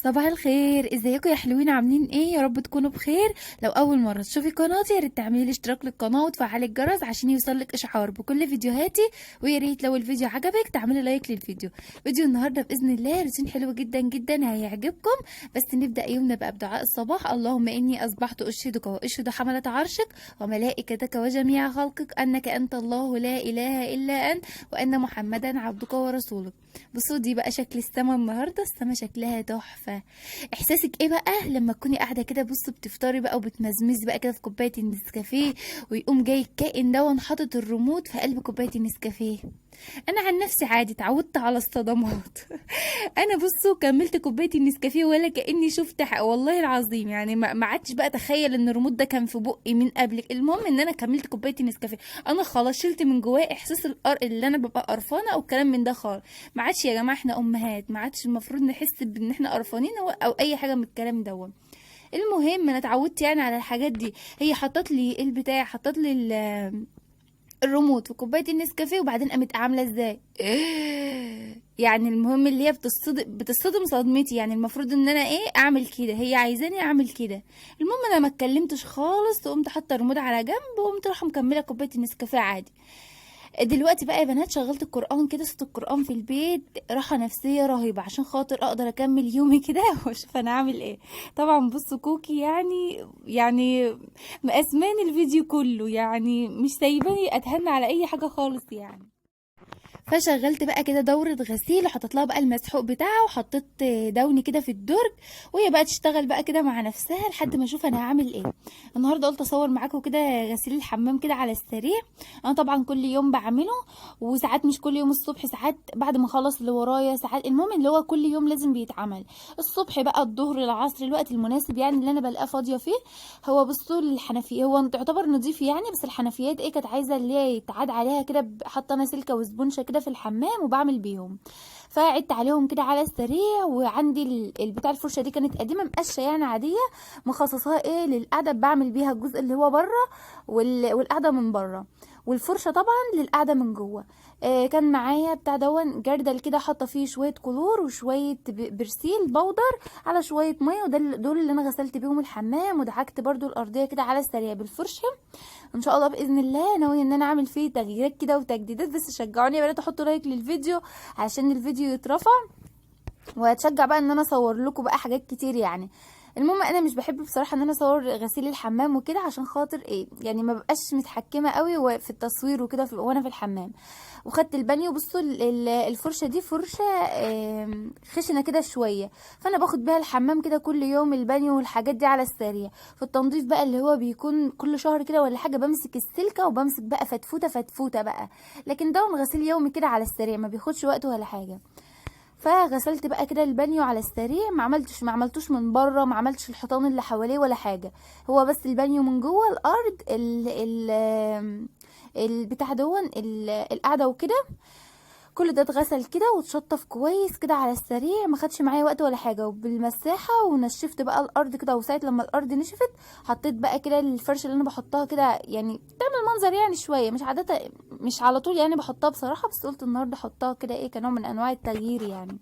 صباح الخير، ازيكم يا حلوين؟ عاملين ايه؟ يا رب تكونوا بخير. لو اول مرة تشوفي قناتي يا ريت تعملي لي اشتراك للقناة وتفعلي الجرس عشان يوصلك اشعار بكل فيديوهاتي، ويا ريت لو الفيديو عجبك تعملي like للفيديو. فيديو النهارده باذن الله روتين حلو جدا جدا هيعجبكم. بس نبدا يومنا بقى بدعاء الصباح. اللهم اني اصبحت اشهدك واشهد حمله عرشك وملائكتك وجميع خلقك انك انت الله لا اله الا انت وان محمدا عبدك ورسولك. بصوا دي بقى شكل السما النهارده، السما شكلها تحفة. احساسك ايه بقى لما تكوني قاعدة كده بصوا بتفطري بقى وبتمزمزي بقى كده في كوباية النسكافيه، ويقوم جاي الكائن ده حاطط الريموت في قلب كوباية النسكافيه؟ انا عن نفسي عادي اتعودت على الصدمات. انا بصوا كملت كوباية النسكافيه ولا كاني شفت حق والله العظيم، يعني ما عادش بقى اتخيل ان الريموت ده كان في بقي من قبل. المهم ان انا كملت كوباية النسكافيه، انا خلاص شلت من جوايا احساس القر اللي انا ببقى قرفانه او الكلام من ده خالص. ما عادش يا جماعة، احنا امهات ما عادش المفروض نحس بان احنا قرفانين او اي حاجة من الكلام ده. المهم انا اتعودت يعني على الحاجات دي. هي حطت لي البتاع، حطت لي الريموت في كوباية النسكافيه، وبعدين قامت عامله ازاي يعني المهم اللي هي بتصدم صدمتي، يعني المفروض ان انا ايه اعمل كده، هي عايزاني اعمل كده. المهم انا ما اتكلمتش خالص، وقمت حاطه الريموت على جنب وقمت رايحة مكملة كوباية النسكافيه عادي. دلوقتي بقى يا بنات شغلت القرآن كده، صوت القرآن في البيت راحة نفسية رهيبة عشان خاطر اقدر اكمل يومي كده واشوف انا اعمل ايه. طبعا بصوا كوكي يعني مقسماني الفيديو كله، يعني مش سايباني اتهنى على اي حاجة خالص يعني. فشغلت بقى كده دورة غسيل وحطيت لها بقى المسحوق بتاعها، وحطيت دوني كده في الدرج، وهي بقى تشتغل بقى كده مع نفسها لحد ما اشوف انا هعمل ايه. النهارده قلت اصور معاكم كده غسيل الحمام كده على السريع. انا طبعا كل يوم بعمله، وساعات مش كل يوم الصبح، ساعات بعد ما اخلص اللي ورايا، ساعات المهم اللي هو كل يوم لازم بيتعمل الصبح بقى، الظهر، العصر، الوقت المناسب يعني اللي انا بلقاه فاضية فيه. هو بصوا الحنفية هو تعتبر نظيف يعني، بس الحنفيات ايه كانت عايزه اللي هي يتعاد عليها كده، حاطه انا سلكه وسبونشه كده في الحمام وبعمل بيهم. فعدت عليهم كده على السريع. وعندي البتاع الفرشة دي كانت قديمة مقشه يعني عادية، مخصصاها ايه للقعده، بعمل بيها الجزء اللي هو بره والقعده من بره، والفرشه طبعا للقعده من جوه. كان معايا بتاع دون جردل كده حاطه فيه شوية كلور وشوية برسيل بودر على شوية مية، وده دول اللي انا غسلت بيهم الحمام. ودعكت برده الارضية كده على السريع بالفرشه. ان شاء الله باذن الله ناوية ان انا اعمل فيه تغييرات كده وتجديدات، بس شجعوني يا بنات حطوا like للفيديو عشان الفيديو يترفع، وهتشجع بقى ان انا اصور لكم بقى حاجات كتير يعني. المهم انا مش بحب بصراحة ان انا اصور غسيل الحمام وكده عشان خاطر ايه يعني ما بقاش متحكمه قوي في التصوير وكده وانا في الحمام. وخدت البانيو. بصوا الفرشة دي فرشه خشنه كده شوية، فانا باخد بيها الحمام كده كل يوم، البانيو والحاجات دي على السريع. في التنظيف بقى اللي هو بيكون كل شهر كده ولا حاجة، بمسك السلكه وبمسك بقى فتفوته فتفوته بقى، لكن ده غسيل يومي كده على السريع ما بياخدش وقت ولا حاجة. فغسلت بقى كده البانيو على السريع، ما عملتوش من بره، ما عملتش الحيطان اللي حواليه ولا حاجة، هو بس البانيو من جوه الارض ال ال البتاع دون القعدة وكده، كل ده اتغسل كده واتشطف كويس كده على السريع، ما خدش معايا وقت ولا حاجة. وبالمساحه ونشفت بقى الارض كده، وساعة لما الارض نشفت حطيت بقى كده الفرشة اللي انا بحطها كده، يعني تعمل منظر يعني شوية، مش عادة مش على طول يعني بحطها بصراحة، بس قلت النهارده احطها كده ايه كنوع من انواع التغيير يعني.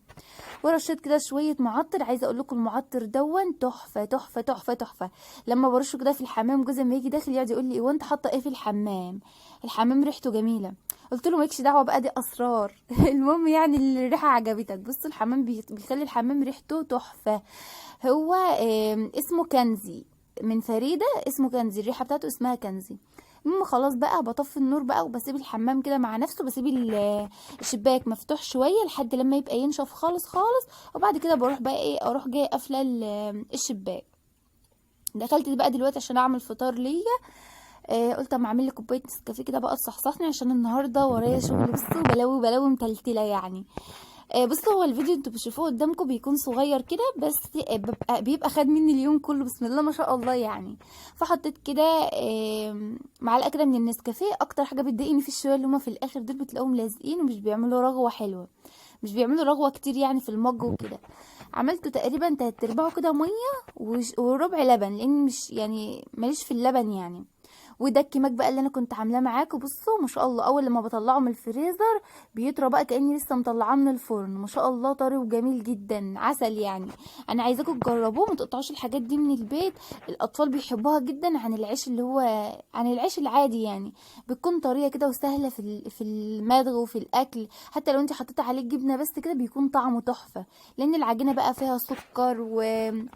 ورشيت كده شوية معطر، عايزه اقول لكم المعطر دون تحفة تحفة تحفة تحفة. لما برشه كده في الحمام جوزي لما يجي داخل يقعد يقول لي هو انت حاطه ايه في الحمام؟ الحمام ريحته جميلة. قلت له مالكش دعوه بقى دي اسرار. المهم يعني الريحة عجبتك. بصوا الحمام بيخلي الحمام ريحته تحفة. هو اسمه كنزي من فريدة، اسمه كنزي، الريحة بتاعته اسمها كنزي. المهم خلاص بقى بطفي النور بقى وبسيب الحمام كده مع نفسه، بسيب الشباك مفتوح شوية لحد لما يبقى ينشف خالص خالص، وبعد كده بروح بقى ايه اروح جاية قافله الشباك. دخلت بقى دلوقتي عشان اعمل فطار ليا. قلت اما اعمل لي كوباية نسكافيه كده بقى تصحصحني عشان النهارده ورايا شغل. بصوا بلاوي بلاوي متلتله يعني. بصوا هو الفيديو انتوا بتشوفوه قدامكم بيكون صغير كده، بس بيبقى خد مني اليوم كله بسم الله ما شاء الله يعني. فحطيت كده معلقه كده من النسكافيه. اكتر حاجة بتضايقني في الشويه اللي هما في الاخر دول بتلاقوهم لازقين ومش بيعملوا رغوه حلوة، مش بيعملوا رغوه كتير يعني في المج وكده. عملته تقريبا 3/4 كده مية وربع لبن، لان مش يعني ماليش في اللبن يعني. وده الكيماك بقى اللي انا كنت عاملاه معاكم. بصوا ما شاء الله، اول لما بطلعه من الفريزر بيطرى بقى كاني لسه مطلعاه من الفرن، ما شاء الله طري وجميل جدا، عسل يعني. انا عايزاكم تجربوه، ما تقطعوش الحاجات دي من البيت، الاطفال بيحبوها جدا عن العيش اللي هو عن العيش العادي يعني، بتكون طرية كده وسهلة في المضغ وفي الاكل. حتى لو انت حطيتي عليه جبنه بس كده بيكون طعمه تحفة، لان العجينة بقى فيها سكر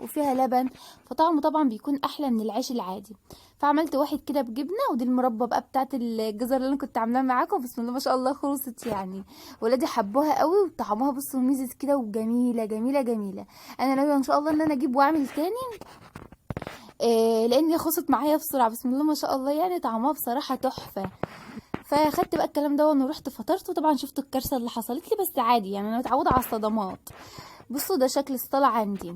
وفيها لبن، فطعمه طبعا بيكون احلى من العيش العادي. فعملت واحد كده بجبنه، ودي المربى بقى بتاعت الجزر اللي انا كنت عاملاها معاكم، بسم الله ما شاء الله خلصت يعني، ولادي حبوها قوي وطعمها بصوا ميزز كده وجميلة جميلة جميلة. انا ناوية ان شاء الله ان انا اجيب واعمل تاني، لان خلصت معايا بسرعة بسم الله ما شاء الله، يعني طعمها بصراحة تحفة. فاخدت بقى الكلام ده ورحت فطرت، وطبعا شفت الكارثة اللي حصلت لي، بس عادي يعني انا متعوده على الصدمات. بصوا ده شكل الصاله عندي،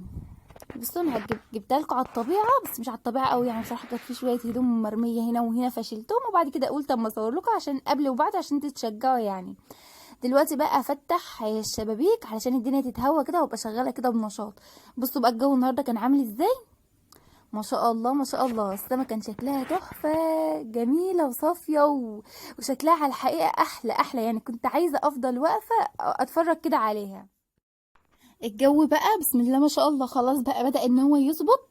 بصوا انا جبتها لكم على الطبيعة، بس مش على الطبيعة قوي يعني، بصراحة كانت في شوية هدوم مرمية هنا وهنا فشلتهم، وبعد كده قلت اما اصور لكم عشان قبل وبعد عشان تتشجعوا يعني. دلوقتي بقى افتح الشبابيك علشان الدنيا تتهوى كده وابقى شغالة كده بنشاط. بصوا بقى الجو النهارده كان عامل ازاي، ما شاء الله ما شاء الله، السما كان شكلها تحفة جميلة وصافيه وشكلها على الحقيقة احلى احلى يعني، كنت عايزه افضل واقفة اتفرج كده عليها. الجو بقى بسم الله ما شاء الله خلاص بقى بدأ ان هو يظبط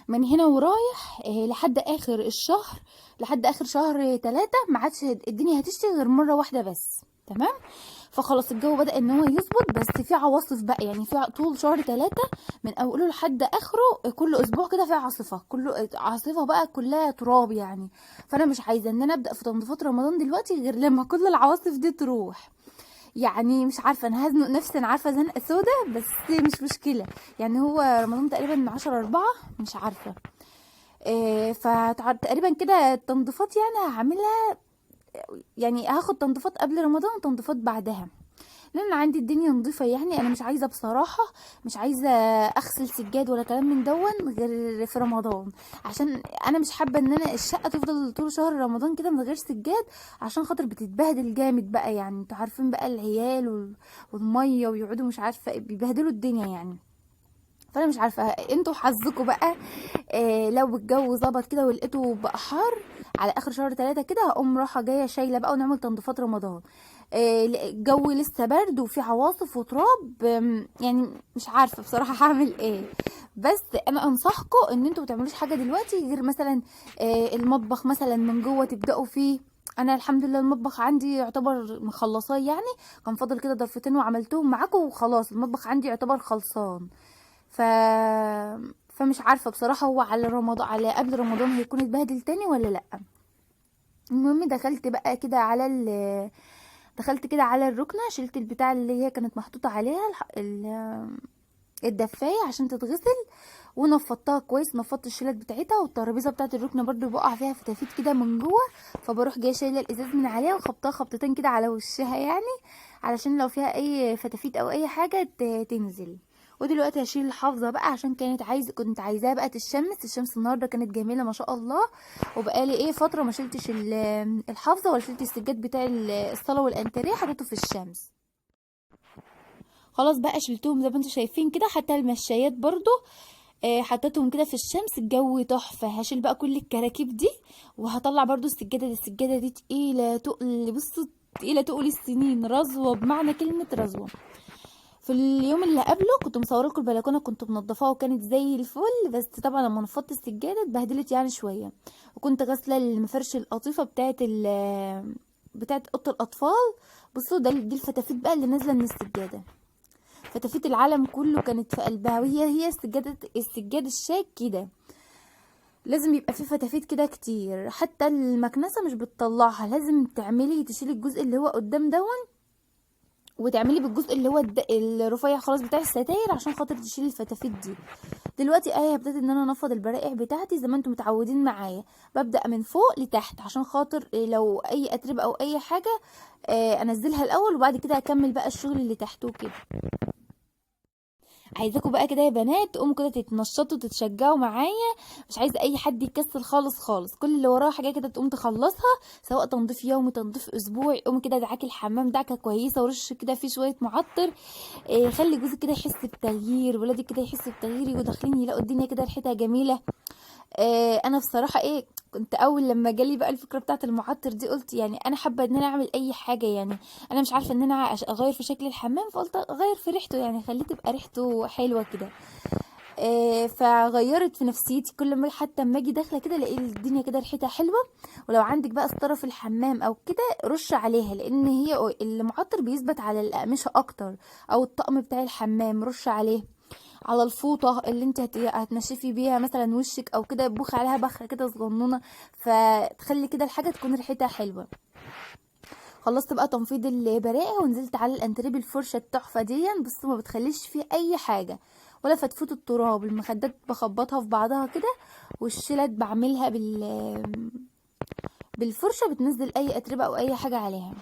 من هنا ورايح، لحد اخر الشهر، لحد اخر شهر 3 ما عادش الدنيا هتشتي غير مرة واحدة بس، تمام. فخلاص الجو بدأ ان هو يظبط، بس في عواصف بقى يعني، في طول شهر 3 من اوله لحد اخره كل اسبوع كده في عاصفة، كل عاصفة بقى كلها تراب يعني. فانا مش عايزة ان انا ابدأ في تنظيفات رمضان دلوقتي غير لما كل العواصف دي تروح يعني. مش عارفه انا هزنق نفسي، انا عارفه زنقه سودا بس مش مشكلة يعني. هو رمضان تقريبا 10/4 مش عارفه، فتقريبا كده التنظيفات يعني هعملها، يعني هاخد تنظيفات قبل رمضان وتنظيفات بعدها، لان عندي الدنيا نظيفة يعني. انا مش عايزه بصراحة، مش عايزه اغسل سجاد ولا كلام من دون غير في رمضان، عشان انا مش حابة ان انا الشقة تفضل طول شهر رمضان كده من غير سجاد، عشان خاطر بتتبهدل جامد بقى يعني. انتوا عارفين بقى العيال والمية ويقعدوا مش عارفه بيبهدلوا الدنيا يعني. فانا مش عارفه انتوا حظكم بقى، لو الجو ظبط كده ولقيته بقى حار على اخر شهر 3 كده، هقوم رايحة جاية شايله بقى ونعمل تنظيفات رمضان. الجو لسه برد وفي عواصف وتراب، يعني مش عارفه بصراحة هعمل ايه. بس انا انصحكم ان انتوا ما تعملوش حاجة دلوقتي غير مثلا المطبخ مثلا من جوه تبداوا فيه. انا الحمد لله المطبخ عندي يعتبر مخلصاه يعني، كان فاضل كده ضرفتين وعملتهم معاكم وخلاص، المطبخ عندي يعتبر خلصان. فمش عارفه بصراحة هو على رمضان، على قبل رمضان هيكون اتبهدل تاني ولا لا. المهم دخلت بقى كده على دخلت كده على الركنه، شلت البتاع اللي هي كانت محطوطة عليها الدفايه عشان تتغسل، ونفضتها كويس، نفضت الشلات بتاعتها. والترابيزه بتاعت الركنه برضو بقع فيها فتافيت كده من جوه، فبروح جاية شايله الازاز من عليها وخبطها خبطتين كده على وشها يعني، علشان لو فيها اي فتافيت او اي حاجة تنزل. ودلوقتي هشيل الحافظة بقى عشان كنت عايزاها بقى تتشمس. الشمس النهارده كانت جميلة ما شاء الله، وبقالي ايه فترة ما شلتش الحافظة ولا شلت السجاد بتاع الصاله والانتريه، حطيته في الشمس. خلاص بقى شلتهم زي ما انتم شايفين كده، حتى المشايات برضو حطيتهم كده في الشمس، الجو تحفة. هشيل بقى كل الكراكيب دي، وهطلع برضو السجادة دي. السجادة دي تقيلة تقل، بصوا تقيلة تقل السنين، رزوه بمعنى كلمة رزوه. في اليوم اللي قبله كنت مصوره لكم البلكونه، كنت منضفاها وكانت زي الفل، بس طبعا لما نفضت السجادة اتبهدلت يعني شوية. وكنت غاسله المفرش القطيفه بتاعت اوضة الاطفال. بصوا دي الفتافيت بقى اللي نازله من السجادة، فتافيت العالم كله كانت في قلبها، وهي هي السجاد الشاك كده لازم يبقى فيه فتافيت كده كتير، حتى المكنسة مش بتطلعها، لازم تعملي تشيلي الجزء اللي هو قدام دون وتعملي بالجزء اللي هو الرفيع خلاص بتاع الستاير عشان خاطر تشيلي الفتافيت دي. دلوقتي اهي ابتديت ان انا انفض البراقع بتاعتي زي ما انتم متعودين معايا، ببدا من فوق لتحت عشان خاطر لو اي اتربه او اي حاجة انزلها الاول، وبعد كده اكمل بقى الشغل اللي تحته كده. عايزاكم بقى كده يا بنات تقوموا كده تتنشطوا وتتشجعوا معايا، مش عايزه اي حد يكسل خالص خالص، كل اللي وراه حاجة كده تقوم تخلصها، سواء تنظيف يومي تنظيف اسبوعي. قوم كده دعاكي الحمام دعكه كويسة، ورش كده فيه شوية معطر، خلي جوزك كده يحس بتغيير، ولادك كده يحسوا بتغيير، يجوا داخلين يلاقوا الدنيا كده ريحتها جميلة. انا بصراحة كنت اول لما جالي بقى الفكرة بتاعه المعطر دي قلت يعني انا حابة ان انا اعمل اي حاجة، يعني انا مش عارفه ان انا اغير في شكل الحمام، فقلت اغير في ريحته، يعني خليه تبقى ريحته حلوة كده. فغيرت في نفسيتي، كل ما حتى اما اجي داخله كده الاقي الدنيا كده ريحتها حلوة. ولو عندك بقى ستارة في الحمام او كده رش عليها، لان هي المعطر بيثبت على الاقمشة اكتر، او الطقم بتاع الحمام رش عليه، على الفوطه اللي انت هتنشفي بيها مثلا وشك او كده، بخ عليها بخه كده صغنونه، فتخلي كده الحاجة تكون ريحتها حلوة. خلصت بقى تنفيض البراقه ونزلت على الانتريه بالفرشه التحفة دي. بصوا ما بتخليش فيه اي حاجة ولا فتفوت التراب، المخدات بخبطها في بعضها كده، والشلت بعملها بالفرشه، بتنزل اي اتربه او اي حاجة عليها.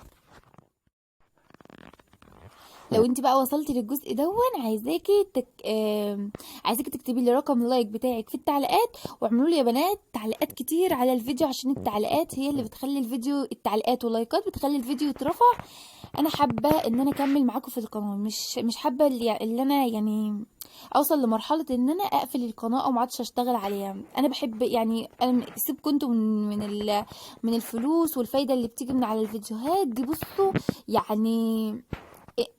لو انت بقى وصلتي للجزء دون عايزاكي تك... آم، عايزاكي تكتبي لي رقم ال like بتاعك في التعليقات، واعملوا لي يا بنات تعليقات كتير على الفيديو، عشان التعليقات هي اللي بتخلي الفيديو، التعليقات واللايكات بتخلي الفيديو يترفع. انا حابة ان انا اكمل معاكم في القناة، مش حابة اللي انا يعني اوصل لمرحلة ان انا اقفل القناة او ما عادش اشتغل عليها. انا بحب يعني انا سيبكم انتوا من الفلوس والفايده اللي بتيجي من على الفيديوهات دي. بصوا يعني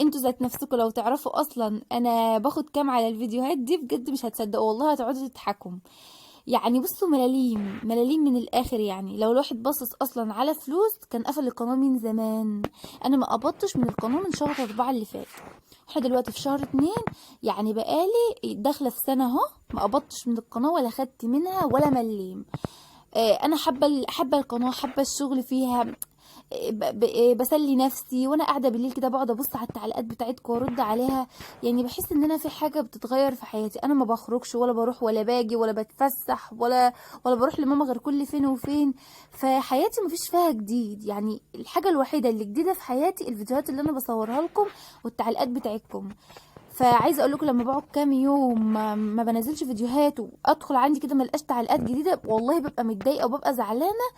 انتوا ذات نفسكم لو تعرفوا اصلا انا باخد كام على الفيديوهات دي بجد مش هتصدقوا والله، هتقعدوا تضحكوا. يعني بصوا ملاليم ملاليم من الاخر، يعني لو الواحد بصص اصلا على فلوس كان قفل القناة من زمان. انا ما قبضتش من القناة من شهر 4 اللي فات، احنا دلوقتي في شهر 2، يعني بقالي داخلة في سنة اهو ما قبضتش من القناة ولا خدت منها ولا مليم. انا حابة القناة، حابة الشغل فيها، بسلي نفسي وانا قاعدة بالليل كده، بقعد ابص على التعليقات بتاعتكم وارد عليها. يعني بحس ان انا في حاجة بتتغير في حياتي. انا ما بخرجش ولا بروح ولا باجي ولا بتفسح ولا بروح لماما غير كل فين وفين، فحياتي ما فيش فيها جديد. يعني الحاجة الوحيدة اللي جديدة في حياتي الفيديوهات اللي انا بصورها لكم والتعليقات بتاعتكم. فعايزه اقول لكم لما بقعد كام يوم ما بنزلش فيديوهات وادخل عندي كده ما لقاش تعليقات جديدة، والله ببقى متضايقة وببقى زعلانة،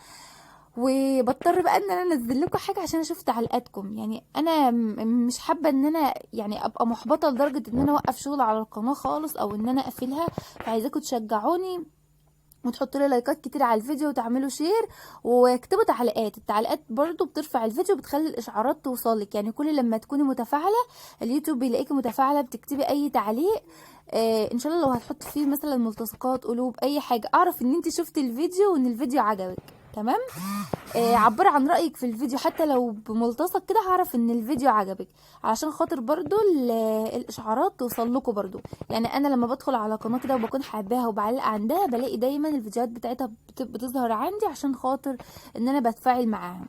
وبضطر بقى ان انا انزل لكم حاجة عشان اشوف تعليقاتكم. يعني انا مش حابة ان انا يعني ابقى محبطة لدرجة ان انا اوقف شغل على القناة خالص او ان انا اقفلها. فعايزاكم تشجعوني وتحطوا لي لايكات كتير على الفيديو وتعملوا share واكتبوا تعليقات. التعليقات برضو بترفع الفيديو، بتخلي الاشعارات توصلك. يعني كل لما تكوني متفاعله اليوتيوب بيلاقيكي متفاعله، بتكتبي اي تعليق ان شاء الله لو هتحط فيه مثلا ملتصقات، قلوب، اي حاجة، اعرف ان انت شفتي الفيديو وان الفيديو عجبك. تمام؟ عبري عن رايك في الفيديو حتى لو بملتصق كده، هعرف ان الفيديو عجبك، علشان خاطر برضو الاشعارات توصل لكم برضو. يعني انا لما بدخل على قناة كده وبكون حباها وبعلق عندها، بلاقي دايما الفيديوهات بتاعتها بتظهر عندي، عشان خاطر ان انا بتفاعل معاها.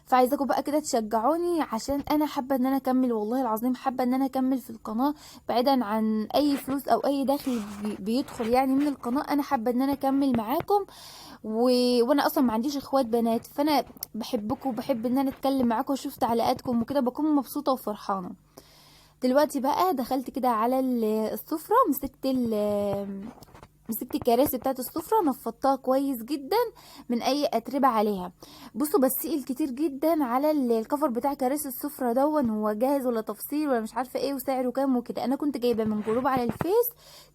فعايزاكم بقى كده تشجعوني، عشان انا حابة ان انا اكمل، والله العظيم حابة ان انا اكمل في القناة بعيدا عن اي فلوس او اي دخل بيدخل يعني من القناة. انا حابة ان انا اكمل معاكم، وانا اصلا ما عنديش اخوات بنات، فانا بحبكم وبحب ان انا اتكلم معاكم واشوف تعليقاتكم وكده، بكون مبسوطة وفرحانه. دلوقتي بقى دخلت كده على السفرة، مسكت الكراسي بتاعت السفرة، نفضتها كويس جدا من اي اتربه عليها. بصوا بسئل كتير جدا على الكفر بتاع كراسي السفرة دون، هو جاهز ولا تفصيل ولا مش عارفه ايه وسعره كام وكده. انا كنت جايبه من group على الفيس،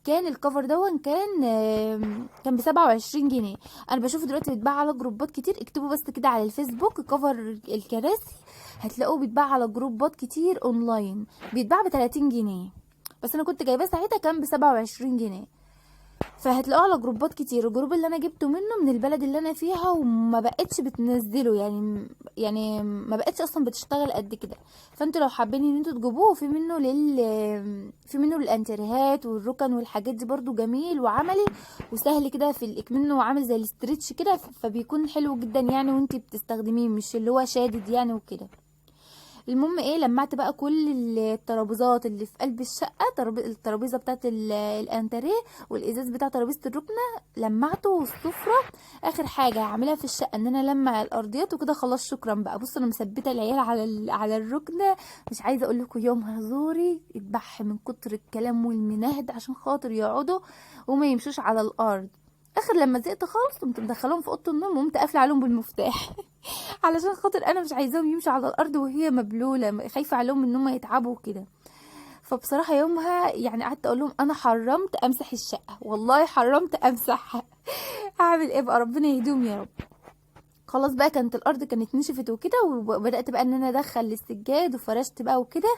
كان الكفر دون كان ب 27 جنيه. انا بشوفه دلوقتي بيتباع على جروبات كتير، اكتبوا بس كده على الفيسبوك كفر الكراسي هتلاقوه بيتباع على جروبات كتير اونلاين، بيتباع ب 30 جنيه، بس انا كنت جايباه ساعتها كان ب 27 جنيه. فهتلاقوه على جروبات كتير. ال group اللي انا جبته منه من البلد اللي انا فيها وما بقتش بتنزله، يعني ما بقتش اصلا بتشتغل قد كده. فانتوا لو حابين ان انتوا تجيبوه، في منه للانتريهات والركن والحاجات دي برضو، جميل وعملي وسهل كده في منه عامل زي ال stretch كده، فبيكون حلو جدا يعني وانت بتستخدميه، مش اللي هو شادد يعني وكده. المهم ايه، لمعت بقى كل الترابيزات اللي في قلب الشقة، الترابيزة بتاعت الانتريه والازاز بتاع ترابيزة الركنه لمعته، والسفره. اخر حاجة هعملها في الشقة ان انا لمع الارضيات وكده، خلاص شكرا بقى. بصوا انا مثبتة العيال على الركنه، مش عايزه اقول لكم يوم هزوري اتبح من كتر الكلام والمناهد عشان خاطر يقعدوا وما يمشوش على الارض. اخر لما زهقت خالص قمت مدخلهم في اوضة النوم وقمت قافله عليهم بالمفتاح علشان خاطر انا مش عايزاهم يمشوا على الارض وهي مبلوله، خايفة عليهم ان هم يتعبوا وكده. فبصراحة يومها يعني قعدت اقول لهم انا حرمت امسح الشقة، والله حرمت امسحها هعمل ايه بقى، ربنا يهديهم يا رب. خلاص بقى كانت الارض كانت نشفت وكده، وبدات بقى ان انا ادخل السجاد وفرشت بقى وكده.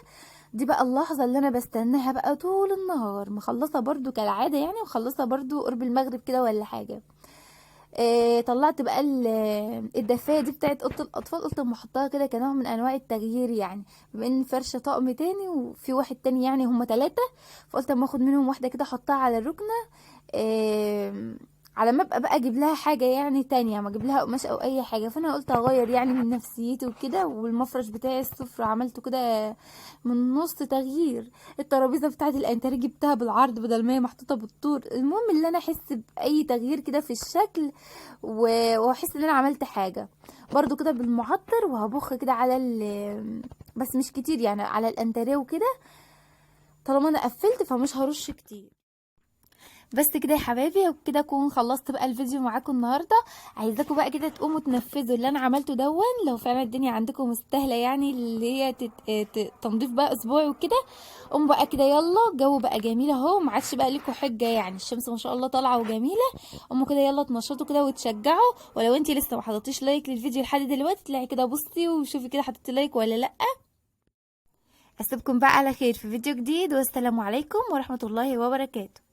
دي بقى اللحظة اللي انا بستناها بقى طول النهار، مخلصة برضو كالعادة يعني، ومخلصه برضو قرب المغرب كده ولا حاجة. طلعت بقى الدفايه دي بتاعت اوضة الاطفال، قلت اما احطها كده كنوع من انواع التغيير يعني، بما ان فرشه طقم تاني وفي واحد تاني يعني هما 3، فقلت اما اخد منهم واحدة كده احطها على الركنه، على ما ابقى بقى اجيب لها حاجة يعني تانية، ما اجيب لها قماش او اي حاجة. فانا قلت اغير يعني من نفسيتي وكده. والمفرش بتاعي السفرة عملته كده من نص تغيير. الترابيزة بتاعت الانتريه جبتها بالعرض بدل ما هي محطوطة بالطول. المهم اللي انا احس باي تغيير كده في الشكل واحس ان انا عملت حاجة برضو كده بالمعطر، وهبخ كده على بس مش كتير يعني على الانتريه وكده. طالما انا قفلت فمش هرش كتير. بس كده يا حبايبي، وبكده اكون خلصت بقى الفيديو معاكم النهارده. عايزاكم بقى كده تقوموا تنفذوا اللي انا عملته دون، لو فعلا الدنيا عندكم مستاهلة يعني اللي هي تنظيف بقى اسبوعي وكده. قوموا بقى كده يلا، الجو بقى جميل اهو، ما عادش بقى لكم حجه يعني، الشمس ما شاء الله طالعه وجميلة. قوموا كده يلا تنشطوا كده وتشجعوا. ولو انتي لسه ما حطيتيش like للفيديو لحد دلوقتي، تلاقي كده بصي وشوفي كده حطيتي like ولا لا. اسيبكم بقى على خير في فيديو جديد، والسلام عليكم ورحمة الله وبركاته.